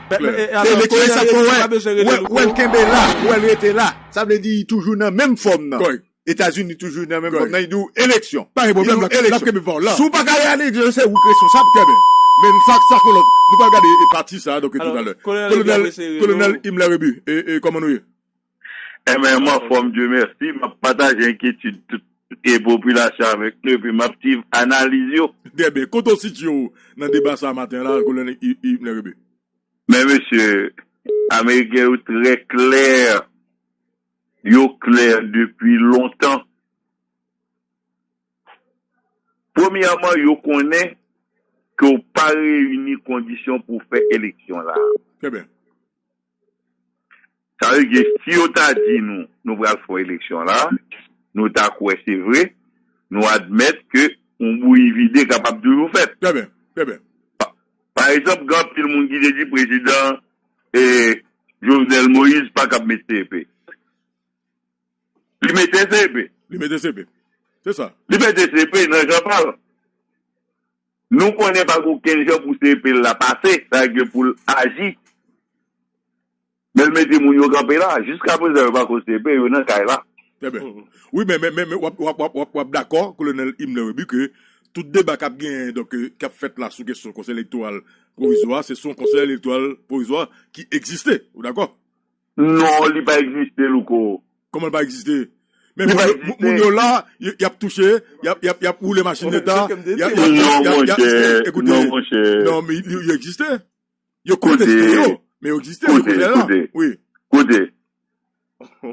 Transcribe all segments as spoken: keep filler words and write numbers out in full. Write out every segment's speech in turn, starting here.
Se eleksyon, e sa k fè w wè, wè, wè l kenbe la, wè l rete la. Sa vle di li toujou nan menm fòm nan. Etazini toujou nan menm fòm nan, li di w eleksyon. Pa gen pwoblèm, l ap kenbe pawòl la. Si w pa ka realize, se ou k responsab. Trè byen. Men sa, sa se yon lòt. Nou pral gade, e, pati sa, donk, toutalè. Kolonèl, Kolonèl Himmler Rebu, e, e, kòman nou ye? Ebyen, m anfòm, Dye mèsi. M ap pataje enkyetid tout e popilasyon avèk nou, epi m ap swiv analiz yo. Trè byen. Kote w sitiye w nan deba sa a maten an la, Kolonèl I- I- Himmler Rebu? Men mesye, Ameriken yo trè klè, yo klè depi lontan. Premyèman, yo konnen ke w pa reyini kondisyon pou w fè eleksyon la. Trè byen. Sa vle di, si yo ta di nou, nou pral fè yon eleksyon la, nou ta kwè se vre, nou admèt ke yon bouyi vide kapab toujou fèt. Trè byen, trè byen. Pa, pa egzanp, gen anpil moun ki te di prezidan, e, Jovenel Moïse pa kab met C E P. Li mete C E P. Li mete C E P. Se sa. Li mete C E P nan jan pa l. Nou konnen pa gen okenn jan pou C E P la pase, sa vle di pou l aji. Men l mete moun yo kanpe la. Jiskaprezan, yo pako C E P, yo nan kay la. Trè byen. Wi, men, men, men, men w ap, w ap, w ap, w ap, w ap dakò, Kolonèl Himmler Rebu, ke tout deba k ap genyen, donk, euh, k ap fèt la sou kesyon Konsèy Elektoral Pwovizwa, se sou yon Konsèy Elektoral Pwovizwa ki egziste. Ou dakò? Non, li pa egziste, Louko. Kòman l pa egziste? Men moun yo la, y ap touche, y ap, y ap, y ap woule machin Leta, y ap, y ap, y ap, y ap, ekoute, non, men yo egziste. Yo konteste yo, men yo egziste, yo konteste la. Wi. Koute.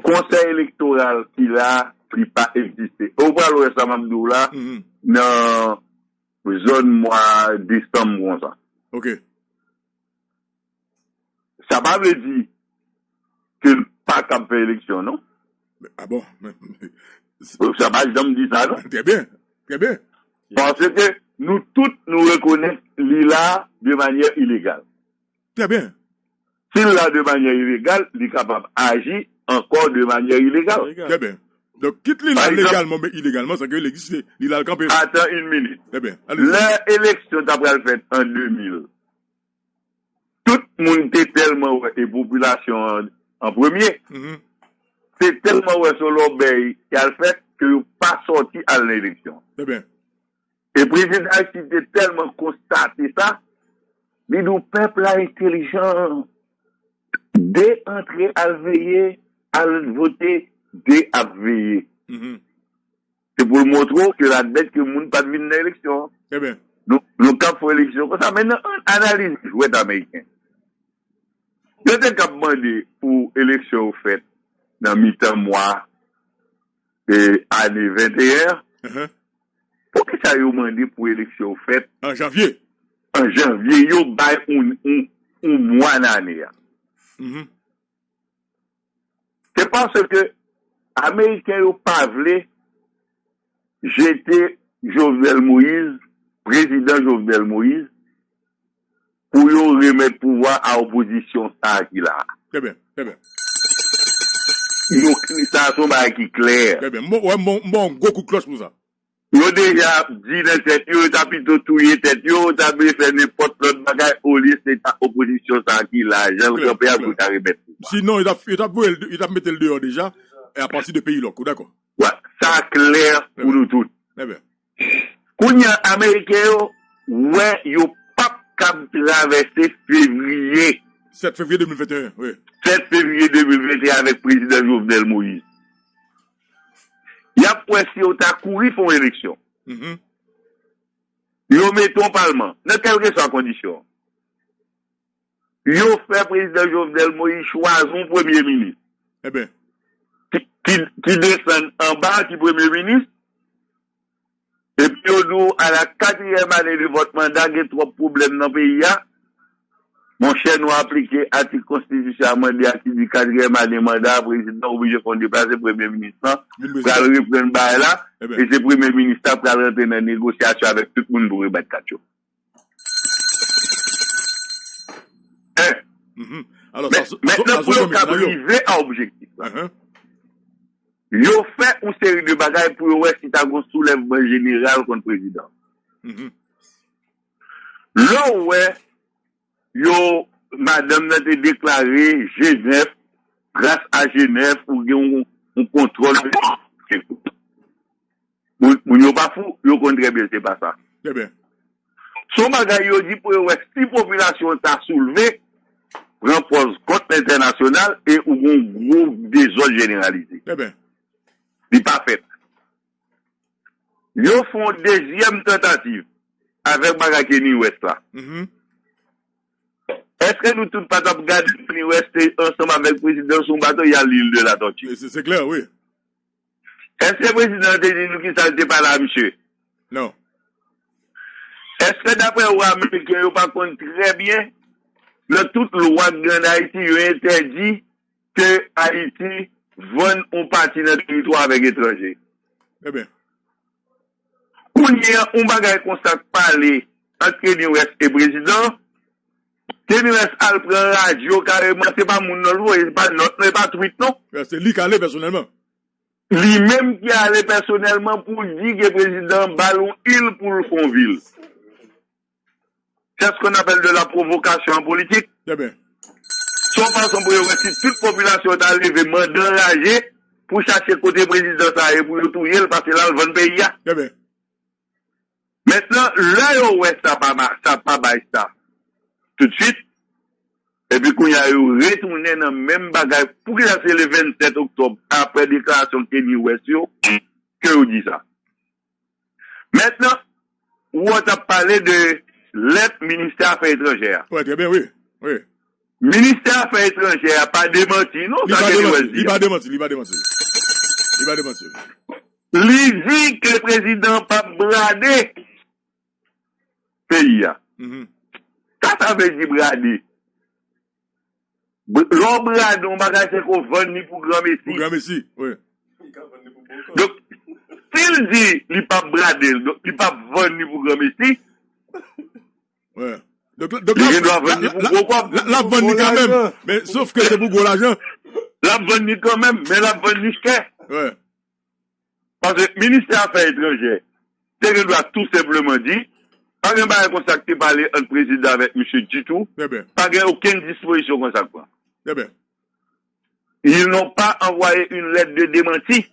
Konsèy elektoral ki la, li pa egziste. Ou pral wè sa m ap di w la, nan zòn mwa desanm konsa. Ok. Sa pa vle di ke l pa kab fè eleksyon, non. Ah bon? Sa pa janm di sa, non. Trè byen, trè byen. Paske nou tout, nou rekonèt li la de manyè ilegal. Trè byen. Si l la de manyè ilegal, li kapab aji ankò de manyè ilegal. Trè byen. Donk, kit li la legalman oubyen ilegalman, sa ke li egziste. Li la, l kanpe. Atan yon minit. Trè byen. Lè eleksyon ta pral fèt an de mil, tout moun te tèlman wè, e popilasyon an, an premye, te tèlman wè se yon lòbèy y al fè ke yo pa sòti al nan eleksyon. Trè byen. E prezidan Aristide te tèlman konstate sa, li di w pèp la entelijan, de antre al veye, al vote, de ap veye. Se pou l montre w ke l admèt ke moun pa t vin nan eleksyon an. Trè byen. Nou, nou kab fè eleksyon konsa. Mentnan, ann analize jwèt ameriken. Yo te kab mande pou eleksyon yo fèt nan mitan mwa, e, ane venteyen an. Poukisa yo mande pou eleksyon yo fèt an janvye? An janvye, yo bay yon, yon, yon mwa nan ane a. Se paske Ameriken yo pa vle jete Jovenel Moïse, prezidan Jovenel Moïse, pou yo remèt pouvwa a opozisyon sa a ki la a. Trè byen, trè byen. Yo, sa a se yon bagay ki klè. Trè byen. M ba w, m ba w, m ba w yon gwo kout klòch pou sa. Yo deja di nan tèt yo, yo ta pito touye tèt yo, yo ta vle fè nenpòt lòt bagay, olye se ta opozisyon sa a ki la, jan l kanpe a pou yo ta remèt pouvwa. Sinon, yo t ap, yo t ap voye l, yo t ap mete l deyò deja, e apati de peyi lòk, ou dakò? Wè, sa klè pou nou tout. Trè byen. Kounye a, Ameriken yo wè yo p ap kab travèse fevriye. Sèt fevriye de mil venteyen, wi. Sèt fevriye de mil venteyen avèk prezidan Jovenel Moïse. Y ap wè si yo ta kouri fè yon eleksyon. Yo mete yon palman, nan kèlkeswa kondisyon. Yo fè prezidan Jovenel Moïse chwazi yon premye minis. Ki, ki, ki desann anba, ki premye minis. Epi yo di w, a la katriyèm ane de vòt manda, gen twòp pwoblèm nan peyi a. Monchè, nou aplike atik konstitisyon amande a ki di katriyèm ane manda a, prezidan oblije fè yon deplase, premye minis lan pral reprann bagay la, e se premye minis la pral rantre nan negosyasyon avèk tout moun pou rebat kat yo. Mentnan, pou yo kab rive a objektif la, yo fè yon seri de bagay pou yo wè si ta gen yon soulèvman jeneral kont prezidan. Lè w wè yo madanm nan te deklare G nèf, gras a G nèf, ou gen yon, yon kontwòl. Moun, moun yo pa fou, yo konn trè byen se pa sa. Trè byen. Se yon bagay yo di pou yo wè si popilasyon ta soulve, pran pòz kont entènasyonal e ou gon gwo dezòd jeneralize. Trè byen. Li pa fèt. Yo fè yon dezyèm tantativ avèk bagay Kanye West la. Mhm. Èske nou tout pa t ap gade Kanye West te ansanm avèk prezidan sou yon bato y al Île de la Tortue? Se, se klè, wi. Èske prezidan an te di nou kisa l te pale a misye? Non. Èske daprè ou ameriken yo pa konn trè byen nan tout lwa k gen ann Ayiti yo entèdi ke Ayiti vann yon pati nan teritwa avèk etranje? Trè byen. Kounye a, yon bagay konsa k pale ant Kanye West e prezidan, Kanye West al pran radyo kareman, se pa moun non l voye, se pa nòt non, se pa tweet non. Se li k ale pèsonèlman. Li menm ki ale pèsonèlman pou l di ke prezidan an ba l yon il pou l fè yon vil. C'est ce qu'on appelle de la provocation en politique. Trè byen. Se yon fason pou yo wè si tout popilasyon ta leve mande anraje pou chache kote prezidan sa ye pou yo touye l, paske l al vann peyi a. Trè byen. Mentnan, lè yo wè sa pa ma-, sa pa bay sa toutswit, epi kounye a yo retounen nan menm bagay. Poukisa se le vennsèt oktòb, apre deklarasyon Kanye West yo, ke yo di sa? Mentnan, ou wè t ap pale de lèt ministè afè etranjè a. Wi, trè byen, wi. Wi. Ministè afè etranjè a pa demanti, non, sa Kanye West di a. Li pa demanti, li pa demanti. Li pa demanti. Li di ke prezidan p ap brade peyi a. Mhm. Sa sa vle di brade? Br-, lè w brade yon bagay, se ke w vann li pou granmesi. Pou granmesi, wi. Donk, si l di li p ap brade l, donk li p ap vann li pou granmesi, wi. Donk, donk, li gen dwa vann li pou gwo kòb. L ap vann li kanmenm, men sof ke se pou gwo lajan. L ap vann li kanmenm, men l ap vann li chè. Wi. Paske ministè afè etranjè te gen dwa tou senpleman di, pa gen bagay konsa ki te pale ant prezidan avèk misye ditou, pa gen okenn dispozisyon konsa k pran. Ils n'ont pas envoyé une lettre de démenti.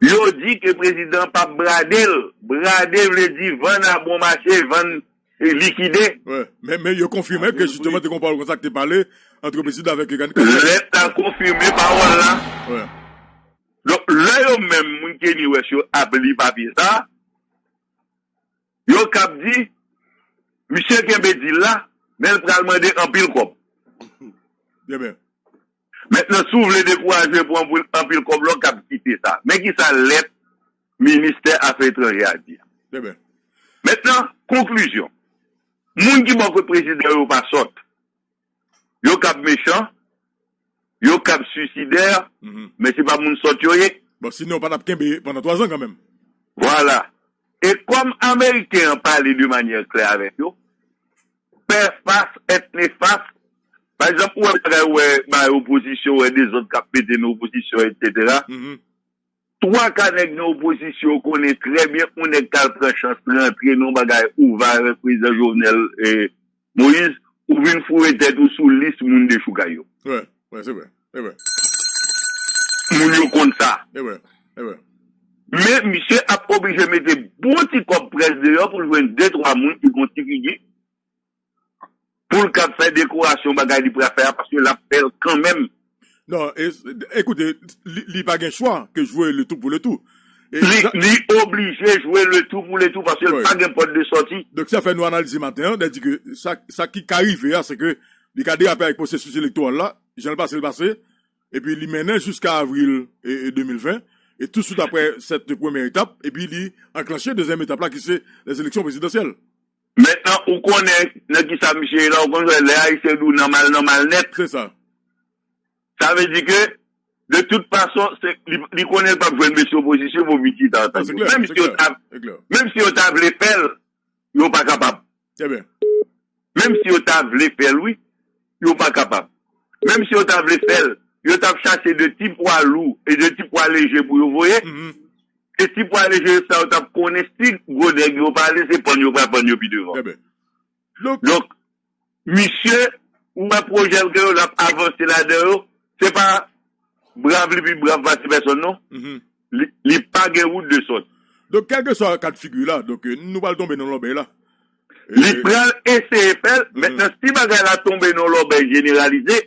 Yo di ke prezidan p ap brade l. Brade vle di vann a bon mache, vann e likide. Wi, men, men yo konfime ke jisteman te gen yon pawòl konsa ki te pale ant prezidan avèk Kanye West. Lèt la konfime pawòl la. Wi. Donk, lè yo menm, moun Kanye West yo ap li papye sa, yo kab di, misye kenbe dil la, men l pral mande anpil kòb. Trè byen. Mentnan, si w vle dekouraje pou anpil, anpil kòb la, w kab kite sa. Men kisa lèt ministè afè etranjè a di a. Trè byen. Mentnan, konklizyon. Moun ki bò kot prezidan yo pa sòt. Yo kab mechan, yo kab swisidè, men se pa moun sòt yo ye. Bon, sinon, yo pa t ap kenbe pandan twa zan kanmenm. Vwala. E kòm Ameriken an pale de manyè klè avèk yo, pè fas, èt nefas, pa egzanp, ou wè bagay, ou wè bagay opozisyon, ou wè dezòd k ap pete nan opozisyon, etsetera. Twa ka nèg nan opozisyon yo konnen trè byen yon nèg k al pran chans rantre nan yon bagay ou va avèk prezidan Jovenel, eh, Moïse, ou vin foure tèt ou sou lis moun dechoukay yo. Wi, wi, se vre, se vre. Moun yo konn sa. Se vre, se vre. Men misye ap oblije mete bon ti kòb près deyò pou l jwenn de twa moun ki gon ti figi pou l kab fè dekorasyon bagay li pral fè a, paske l ap fè l kanmenm. Non, e, ekoute, li, li pa gen chwa ke jwe le tout pour le tout. E li, li oblije jwe le tout pour le tout paske l pa gen pòt de sòti. Donk, sa fè nou analize maten an, di ke sa, sa ki ka rive a, se ke li ka derape avèk pwosesis elektoral la, jan l pase, l pase, epi li mennen jiska avril, e, e de mil ven, e tou swit apre sèt premyè etap, epi li anklanche dezyèm etap la, ki se lèzeleksyon prezidansyèl. Mentnan, ou konnen nan kisa misye ye la, ou konn lè Ayisyen di w nan mal, nan mal nèt. Se sa. Sa vle di ke, de tout fason, se, li, li konnen l p ap jwenn mesye opozisyon pou vin chita ansanm yo. Menm si yo ta, menm si yo ta vle fè l, yo pa kapab. Menm si yo ta vle fè l, wi, yo pa kapab. Menm si yo ta vle fè l, yo t ap chache de ti pwa lou e de ti pwa leje pou yo voye. E ti pwa leje sa yo t ap konnen si gwo nèg yo pale, se pann yo pral pann yo pi devan. Donk, Misye, ou wè pwojè l gen yo, l ap avanse ladan yo, se pa brav li pi brav pase pèsonn, non. Li, li pa gen wout de sòti. Donk, kèlkeswa ka de figi la, donk, euh, nou pral tonbe nan lòbèy la. Li pral eseye fè l. Mentnan, si bagay la tonbe nan lòbèy jeneralize,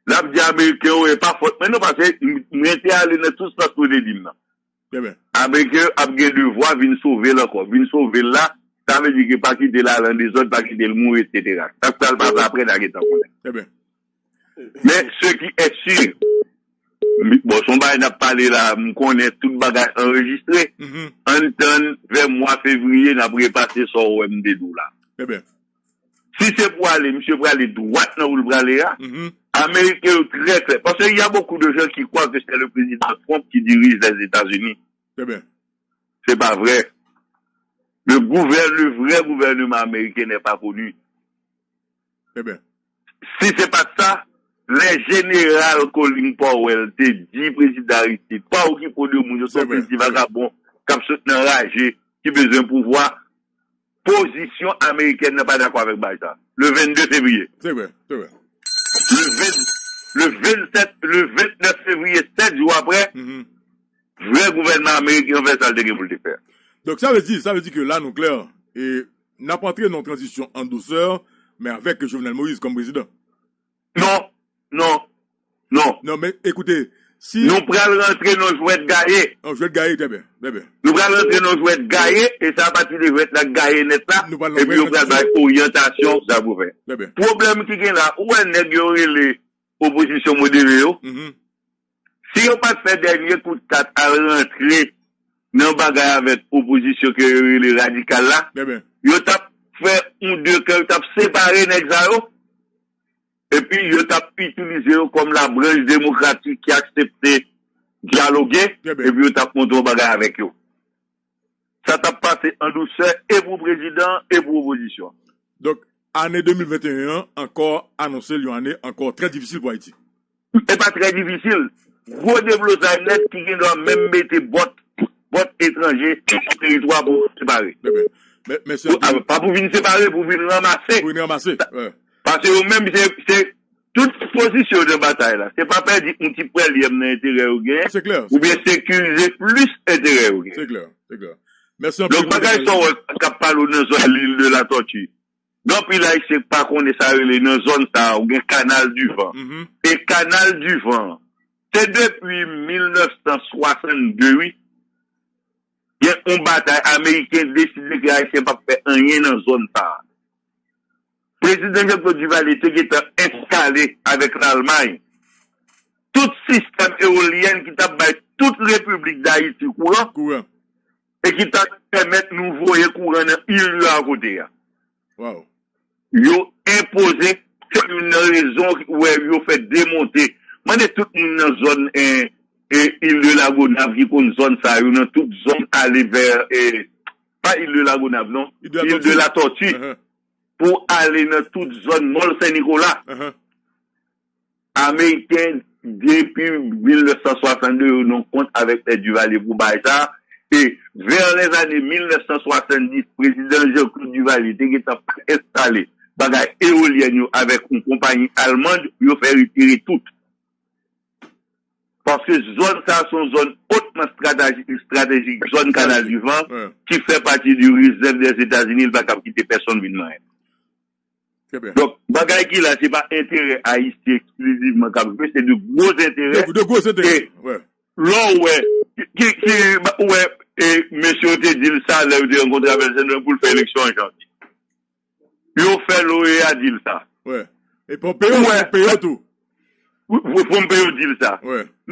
l ap di Ameriken yo, e pa fòt mwen non, paske m, mwen te ale nan tout sans ou te di m nan. Ameriken yo ap gen devwa vin sove l ankò. Vin sove l la, sa vle di ke pa kite l al an dezòd, pa kite l mouri, etsetera. Sa k pral pase apre, n a gentan konnen. Men, ce qui est sûr, bon, se yon bagay n ap pale la, m konnen tout bagay anrejistre. Ann tann, vè mwa fevriye, n ap repase sa w wè m te di w la. Si se pou ale, misye prale dwat nan wout prale a. Ameriken yo trè klè. Paske y a beaucoup de gens qui croient que c'est le président Trump qui dirige les États-Unis. Se pa vre. Le gouvè-, le vrai gouvernement américain n'est pas connu. Si se pa t sa, lè jeneral Colin Powell te di prezidan Aristide, pa okipe w de moun yo, se yon pil ti vagabon k ap sot nan raje, ki bezwen pouvwa, pozisyon amerikèn nan pa dakò avèk bagay sa. Le vennde fevriye. Se vre, se vre. Le ven, le vennsèt, le vennèf fevriye, sèt jou apre, vrè gouvènman ameriken an fè sa l te gen pou l te fè. Donk, sa vle di, sa vle di ke la, nou klè, e n ap antre nan yon tranzisyon an dousè, men avèk Jovenel Moïse kòm prezidan. Non, non, non. Non, men ekoute, si Nou pral rantre nan jwèt gaye. Nan jwèt gaye, trè byen, trè byen. Nou pral rantre nan jwèt gaye, e se apati de jwèt la gaye nèt la, epi yo pral bay oryantasyon sa pou fè. Pwoblèm ki gen la, ou wè nèg yo rele opozisyon modere yo, si yo pa t fè dènye kout kat al rantre nan bagay avèk opozisyon ke yo rele radikal la, yo t ap fè yon de kè, yo t ap separe nèg sa yo, epi yo t ap itilize yo kòm la branch demokratik ki aksepte dyaloge, epi yo t ap monte yon bagay avèk yo. Sa t ap pase an dousè e pou prezidan e pou opozisyon. Donk, ane de mil venteyen an ankò anonse l yon ane ankò trè difisil pou Ayiti. E pa trè difisil. Gwo deblozay nèt ki gendwa menm mete bòt, bòt etranje sou teritwa pou separe. Trè byen. Mè-, mèsi anpil. Pa pou vin separe, pou vin ranmase. Pou vin ranmase. Paske yo menm, se, se tout pozisyon yo nan batay la. Se pa pèdi yon ti pwèlyèm nan enterè yo genyen, oubyen sekirize plis enterè yo genyen. Se klè, se klè. Mèsi anpil. Donk, bagay sa w wè k ap pale w nan zòn L'Île de la Tortue. Gen anpil Ayisyen k pa konnen sa rele nan zòn sa a, ou gen Canal du Vent. E Canal du Vent, se depi mil nèf san swasann de, wi, gen yon batay, Ameriken deside ke Ayisyen p ap fè anyen nan zòn sa a. Prezidan Jean-Claude Duvalier te gentan enstale avèk Lalmay tout sistèm eolyèn ki t ap bay tout Repiblik Dayiti kouran e ki t ap pèmèt nou voye kouran nan il yo a kote a. Yo enpoze, se youn nan rezon ki wè yo fè demonte. Mande tout moun nan zòn, eh, eh, il de la Gonâve ki konn zòn sa yo, nan tout zòn ale vè, eh, pa il de la Gonâve, non, il de la Tortue, pou ale nan tout zòn Mòl Sen Nikola. Ameriken, depi mil nèf san swasann de, yo nan kont avèk Pè Duvalier pou bagay sa. E vè lèzane mil nèf san swasanndis, prezidan Jean-Claude Duvalier te gentan enstale bagay eolyèn yo avèk yon konpayi almann, yo fè retire tout. Paske zòn sa a se yon zòn otman estratejik, estratejik, zòn Canal du Vent, ki fè pati di rezèv dèzetazini, li pa kab kite pèsonn vin manyen. Donk, bagay ki la, se pa enterè ayisyen eksklizivman k ap jwe, se de gwo enterè. De, de gwo enterè. E lè w wè, ki, ki, ki, ou wè, e, mesye yo te di l sa, lè yo te rankontre avè l, se pou l fè eleksyon an janvye. Yo fè l'OEA di l sa. E Pompeo, Pompeo tou. Pou, pou, pou m peye w di l sa.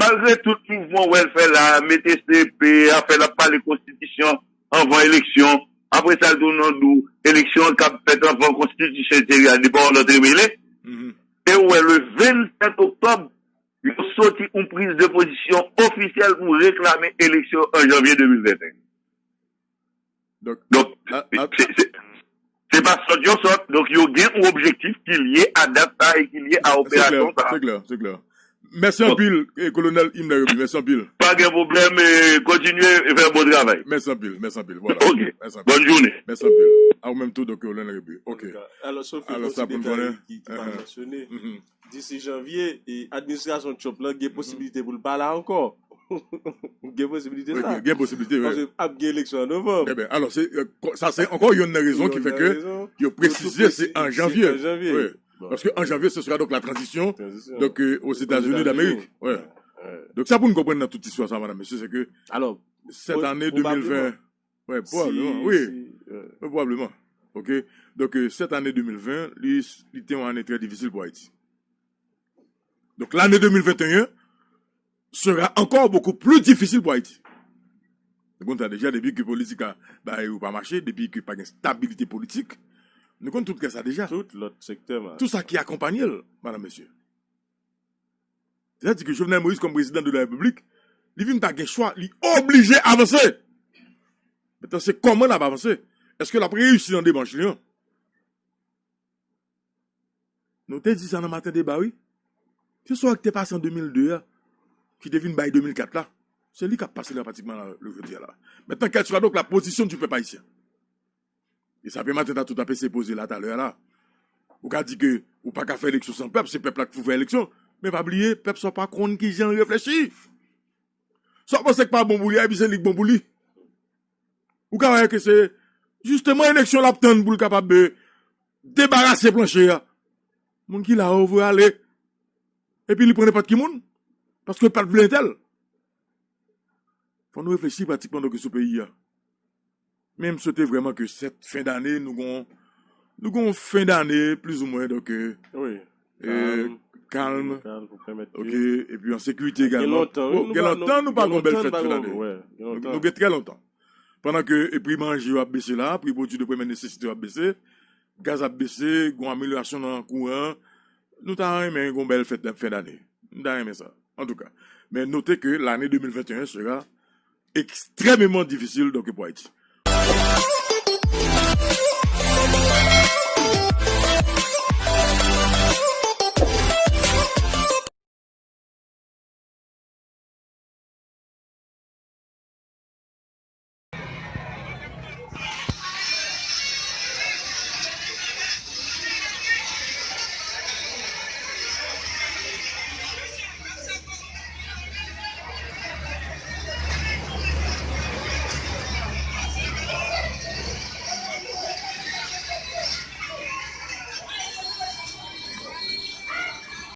Malgre tout mouvman w wè l fè la, mete C E P, afè l ap pale konstitisyon anvan eleksyon, apre sa l di w non, di w eleksyon an kab fèt anvan konstitisyon, etsetera, depi w antre mele. E w wè, le vennsèt oktòb, yo soti yon priz de pozisyon ofisyèl pou reklame eleksyon an janvye de mil venteyen. Donk, se, se, se pa sòt yo sòt. Donk, yo gen yon objektif ki lye a dat sa e ki lye a operasyon sa. Se klè, se klè. Mèsi anpil, eh, Kolonèl Himmler Rebu, mèsi anpil. Pa gen pwoblèm, eh, kontinye e fè bon travay. Mèsi anpil, mèsi anpil. Vwala. Ok. Mèsi anpil. Bòn jounen. Mèsi anpil. A ou menm tou, donk, Kolonèl Rebu. Ok. Alò, Sophie, alò, sa pou n konnen ki, ki pa mansyone. Disi janvye, e administrasyon Trump la gen posibilite pou l pa la ankò. Gen posibilite sa. Gen posibilite, wi. Paske ap gen eleksyon an novanm. Eben, alò, se, euh, sa se ankò youn nan rezon ki fè ke yo presize se an janvye. Wi. Paske an janvye, ce sera donc la transition, donc, euh, aux États-Unis d'Amérique. Wi. Donk, sa pou n konprann nan tout istwa sa, madam, mesye, se ke cette année deux mille vingt, wi, probablement, wi. Probablement. Ok? Donk, euh, cette année deux mille vingt, li, li te yon ane trè difisil pou Ayiti. Donk, lane de mil venteyen sera encore beaucoup plus difficile pou Ayiti. Nou konn sa deja, depi ke politik la, bagay yo pa mache, depi ke pa gen stabilite politik, nou konn tout kè sa deja. Tout lòt sektè, man. Tout sa ki akonpanye l, madam, mesye. Sètadi ke Jovenel Moïse, kòm prezidan de la Repiblik, li vin pa gen chwa, li oblije avanse. Mentnan, se kòman l ap avanse? Èske l ap reyisi nan demach li an? Nou te di sa nan maten deba, wi. Se sa k te pase an de mil de a, ki te vin bay de mil kat la. Se li k ap pase la pratikman la, le jodi a la. Mentnan, kèlkeswa donk la pozisyon di pèp ayisyen. E sa pe maten ta tout ap eseye poze la talè a la. Ou ka di ke ou pa ka fè eleksyon san pèp, se pèp la k pou fè eleksyon. Men pa bliye, pèp sa pa konn kijan l reflechi. Sa w panse k pa bon pou li a, epi se li k bon pou li. Ou ka wè ke se jisteman eleksyon l ap tann pou l kapab, eh, debarase planche a. Moun ki la yo voye ale. Epi li pran nenpòt ki moun. Paske l pa t vle entèl. Fò nou reflechi pratikman donk sou peyi a. Men m swete vrèman ke sèt fen dane, nou gon, nou gon fen dane plizoumwen, donk, eh, eh, kalm, ok, epi an sekirite egalman. Bon, gen lontan nou pa gon bèl fèt fen dane. Nou gen trè lontan. Pandan ke, eh, pri manje yo ap bese la, pri pwodui de premyè nesesite yo ap bese, gaz ap bese, gon amelyorasyon nan kouran, nou ta renmen gon bèl fèt fen dane. Nou ta renmen sa, antouka. Men note ke lane de mil venteyen sera ekstrèmeman difisil, donk, pou Ayiti.